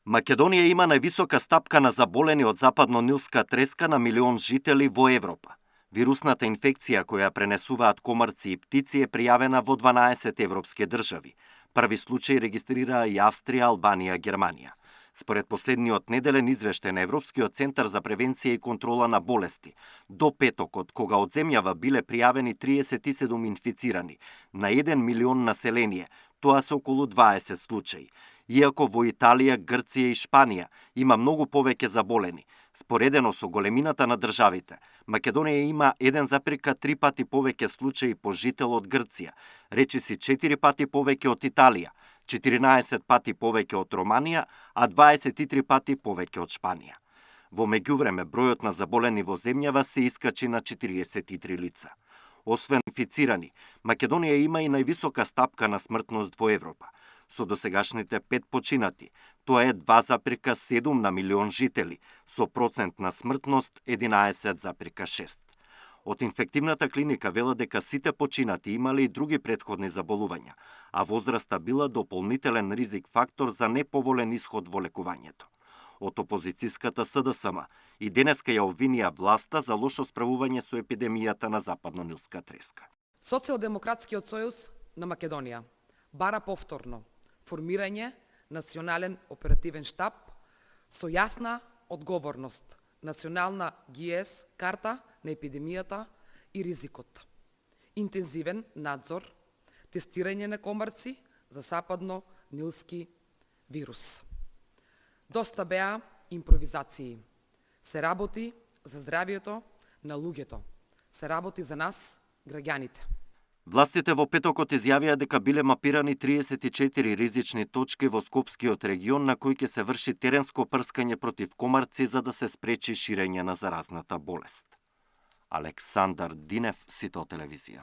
Македонија има највисока стапка на заболени од западно-нилска треска на милион жители во Европа. Вирусната инфекција која пренесуваат комарци и птици е пријавена во 12 европски држави. Први случај регистрираа и Австрија, Албанија, Германија. Според последниот неделен извештај на Европскиот центар за превенција и контрола на болести, до петокот, кога од земјава биле пријавени 37 инфицирани на 1 милион население, тоа се околу 20 случаи. Иако во Италија, Грција и Шпанија има многу повеќе заболени, споредено со големината на државите, Македонија има 1,3 пати повеќе случаи по жител од Грција, речиси 4 пати повеќе од Италија, 14 пати повеќе од Романија, а 23 пати повеќе од Шпанија. Во меѓувреме, бројот на заболени во земјава се искачи на 43 лица. Освен инфицирани, Македонија има и највисока стапка на смртност во Европа. Со досегашните 5 починати, тоа е 2,7 на милион жители, со процент на смртност 11,6. Од инфективната клиника велат дека сите починати имале и други претходни заболувања, а возраста била дополнителен ризик фактор за неповолен исход во лекувањето. Од опозицијската СДСМ и денеска ја обвинија власта за лошо справување со епидемијата на западно-нилска треска. Социјалдемократскиот сојуз на Македонија бара повторно формирање национален оперативен штаб со јасна одговорност, национална ГИЕС карта на епидемијата и ризикот, интензивен надзор, тестирање на комарци за западно-нилски вирус. Доста беа импровизации. Се работи за здравието на луѓето. Се работи за нас, граѓаните. Властите во петокот изјавија дека биле мапирани 34 ризични точки во Скопскиот регион на кои ќе се врши теренско прскање против комарци за да се спречи ширење на заразната болест. Александар Динев, Сител телевизија.